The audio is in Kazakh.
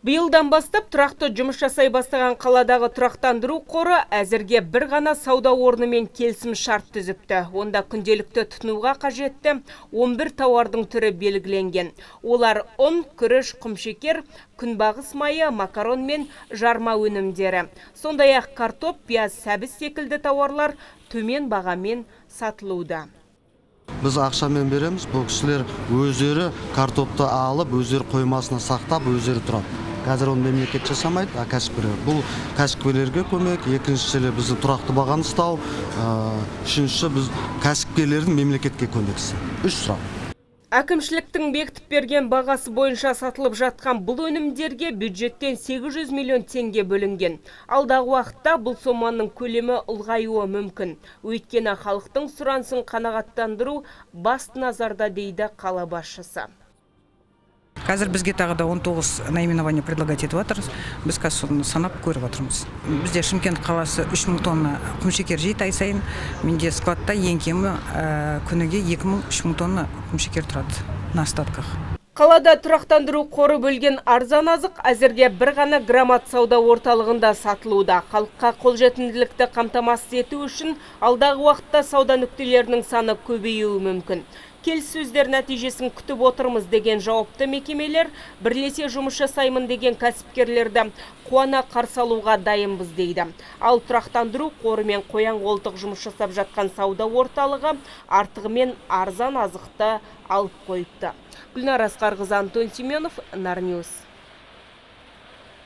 Биылдан бастап тұрақты жұмыс жасай бастаған қаладағы тұрақтандыру қоры әзірге бір ғана сауда орнымен келісім шарт түзіпті. Онда күнделікті тұтынуға қажетті 11 тауардың түрі белгіленген. Олар: ұн, күріш, құмшекер, күнбағыс майы, макарон мен жарма өнімдері. Сондай-ақ картоп, пияз, сәбіз секілді тауарлар төмен бағамен сатылуда. Біз ақшамен береміз, бұл кісілер өздері картопты алып, өздері қоймасына сақтап, өздері тұрады. Қазір оны мемлекет жасамайды, а кәсіпкерлер. Бұл кәсіпкерлерге көмек, екіншісі, біздің тұрақты бағаны ұстау, үшіншісі, біз кәсіпкерлердің мемлекетке көмекшісі. Үш сұрақ. Әкімшіліктің бекітіп берген бағасы бойынша сатылып жатқан бұл өнімдерге бюджеттен 800 миллион теңге бөлінген. Алдағы уақытта бұл соманың көлемі ұлғаюы мүмкін. Өйткені халықтың сұранысын қанағаттандыру басты назарда, дейді қала басшысы. Қазір бізге тағы да 19 наименование предлагать етіп жатыр. Біз қазір соны санап көріп жатырмыз. Бізде Шымкент қаласы 3000 тонна құмшекер жейді ай сайын. Менде складта ең кемі күніге 2000-3000 тонна құмшекер тұрады на остатках. Қалада тұрақтандыру қоры бөлген арзан азық әзірге бір ғана Громад сауда орталығында сатылуда. Халыққа қолжетімділікті қамтамасыз ету үшін алдағы уақытта сауда нүктелерінің саны көбеюі мүмкін. Келіссөздер нәтижесін күтіп отырмыз деген жауапты мекемелер бірлесе жұмыс жасаймын деген кәсіпкерлерді қуана қарсы алуға дайынбыз дейді. Ал тұрақтандыру қорымен қоян қолтық жұмыс жасап жатқан сауда орталығы артығымен арзан азықты алып қойыпты. Гүлнар Асқарқызы, Антон Семенов, Нар Ньюс.